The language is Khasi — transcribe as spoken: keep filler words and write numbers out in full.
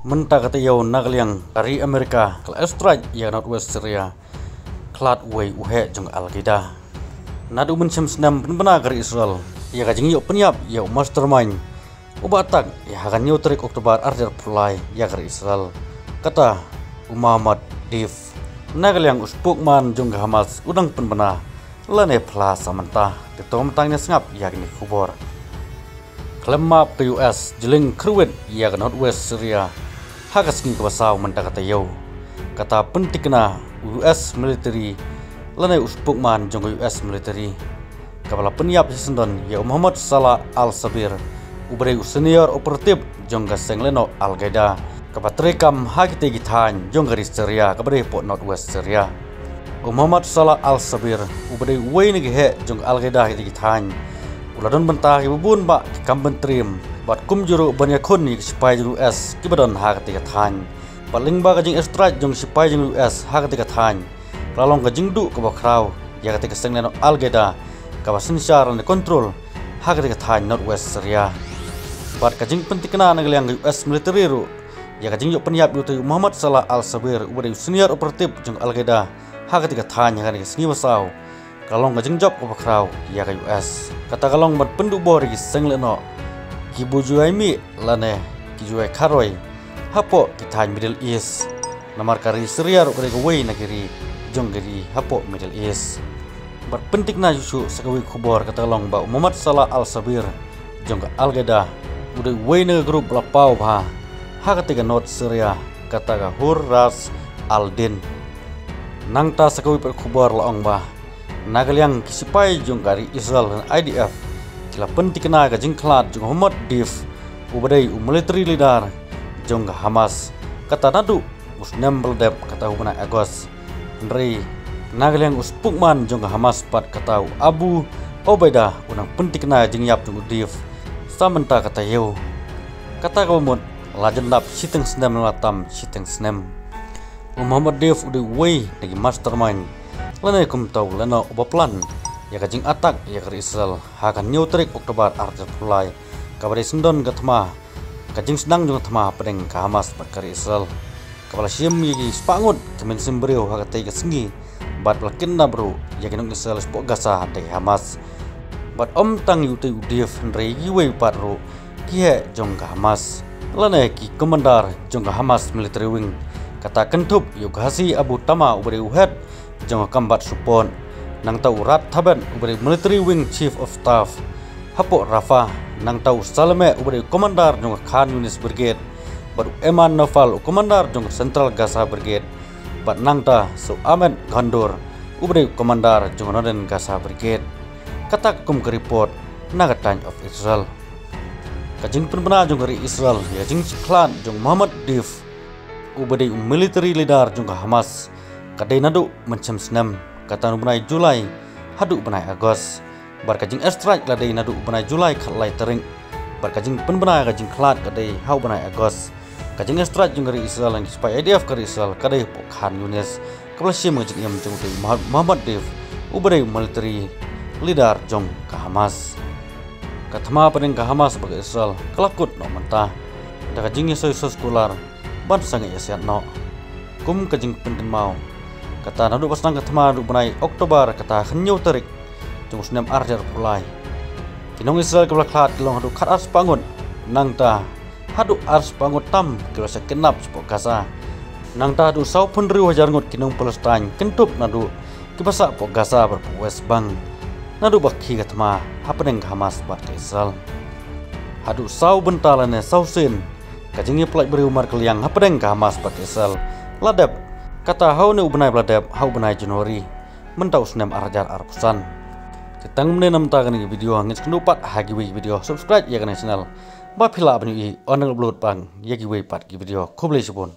Mynta ka taïew na ka liang ka ri Amerika ka la airstrike ïa ka Northwest Syria, khlad uwei u heh jong ka Al Qaeda. Naduh mynshem snem pynbna ka ri Israel ïa ka jingïoh pynïap ïa u mastermind uba attack ïa ha ka hynñiew tarik October arhajar arphew lai ïa ka ri Israel, kata u Mohammad Deif. Na ka liang u spokesman jong ka Hamas u dang pynbna lane phla sa mynta. Te to mynta ngin ïa sngap ïa kine ki khubor. Khlem map ka U S jylliew khyrwit ïa ka Northwest Syria ha ka sngi kaba saw mynta ka taïew. Kata pynthikna u U S military lane u spokesman jong ka U S military, kaba la pynïap shisyndon ïa u Mohammad Salah Al-Sabir, uba dei u senior operative jong ka seng lehnoh Al Qaeda, kaba treikam ha kitei ki thaiñ jong ka ri Syria kaba dei hapoh Northwest Syria. U Mohammad Salah Al-Sabir, uba dei uwei na ki heh jong ka Al Qaeda ha kitei ki thaiñ, u la don bynta ha kiba bun bah ki kam pyntriem bad kumjuh ruh ban ïakhun ïa ki sipai jong U S kiba don ha katei ka thaiñ. Bad lyngba ka jing airstrike jong ki sipai jong U S ha katei ka thaiñ, ka la long ka jingduh kaba khraw ïa katei ka seng lehnoh Al Qaeda kaba synshar lane control ha katei ka thaiñ Northwest Syria. Bad ka jingpynthikna na ka liang ka U S military ruh ïa ka jingïoh pynïap ïa utei u Mohammad Salah Al-Sabir, uba dei u senior operative jong ka Al Qaeda ha katei ka thaiñ ha kane ka sngi ba saw, ka la long ka jingjop kaba khraw ïa ka U S. Kata ka long ban pynduh bor ïa ki seng lehnoh kiba ju ïai mih lane ki ju ïai kharoi hapoh ki thaiñ Middle East. Namar ka ri Syria ruh ka dei kawei na ki ri jong ki ri hapoh Middle East. Bad pynthikna shuh shuh sa kawei ka khubor, kata ka long ba u Mohammad Salah Al-Sabir jong ka Al Qaeda u dei uwei na ka group ba la paw bha ha katei ka North Syria, kata ka Hur Ras Al Din. Nangta sa kawei pat ka khubor la ong ba na ka liang ki sipai jong ka ri Israel lane I D F ki la pynthikna ka jingkhlad jong u Mohammad Deif, uba dei u military leader jong ka Hamas, kata naduh u snem ba la dep, kata u bnai August. Hynrei na ka liang u spokesman jong ka Hamas pat, kata u Abu Obaida, u nang pynthikna jingïap jong u Deif sa mynta ka taïew. Kata kaba mut la jan dap shiteng snem, la tam shiteng snem. U Mohammad Deif u dei uwei na ki mastermind lane kumta u lehnoh uba plan ïa ka jing attack ïa ka ri Israel ha ka hynñiew tarik October arhajar arphew lai, kaba dei syndon ka thma, ka jingsdang jong ka thma hapdeng ka Hamas bad ka ri Israel, kaba la shim ïa ki spah ngut ki mynsiem briew ha katei ka sngi bad ba la kidnap ruh ïa ki nong Israel shapoh Gaza da ki Hamas. Bad ym tang ïa utei u Deif, hynrei ïa kiwei pat ruh ki heh jong ka Hamas lane ki commander jong ka Hamas military wing, kata kynthup ïa u Ghazi Abu Tamma, uba dei u head jong ka combat support, nangta u Rat Thabet, uba dei military wing chief of staff hapoh Rafah, nangta u Salameh, uba dei commander jong ka Khan Yunis Brigade, bad u Eman Nofal, u commander jong ka Central Gaza Brigade, bad nangta sa u Ahmed Ghandour, uba dei commander jong ka Northern Gaza Brigade. Kata kum ka report na ka Times of Israel. Ka jingpynbna jong ka ri Israel ïa ka jingkhlad jong u Mohammad Deif, uba dei u military leader jong ka Hamas, ka dei naduh mynshem snem, kata na u bnai July haduh u bnai August. Bad ka jing airstrike la dei naduh u bnai July khatlai tarik. Bad ka jingpynbna ka jingkhlad ka dei ha u bnai August. Ka jing airstrike jong ka ri Israel, jong ki sipai I D F ka ri Israel, ka dei hapoh Khan Yunis, kaba la shim ka jingim jong utei u Mohammad Deif, uba dei u military leader jong ka Hamas. Ka thma hapdeng ka Hamas bad ka Israel ka la kut noh mynta da ka jingïasoi soskular ban sangeh ïasiat noh. Kum ka jingpynkynmaw, kata naduh ba sdang ka thma naduh u bnai October, kata hynñiew tarik jong u snem arhajar arphew lai, ki nong Israel kiba la khlad ki long haduh khatar spah ngut, nangta haduh ar spah ngut tam kiba la shah kidnap shapoh Gaza. Nangta haduh sawphew hynriew hajar ngut ki nong Palestine, kynthup naduh kiba sah hapoh Gaza bad hapoh West Bank, naduh ba khie ka thma hapdeng ka Hamas bad ka Israel. Haduh saw bynta lane saw sien ka jingïapyllait briew markylliang hapdeng ka Hamas bad ka Israel la dep, kata ha une u bnai ba la dep, ha u bnai January mynta u snem arhajar arphew san. Te tang mynne na mynta kane ka video, ngin sa ïakynduh pat ha kiwei ki video. Subscribe ïa kane ka channel ba phi lah ban ïohi ynda nga upload pat ïa kiwei pat ki video. Khublei shibun.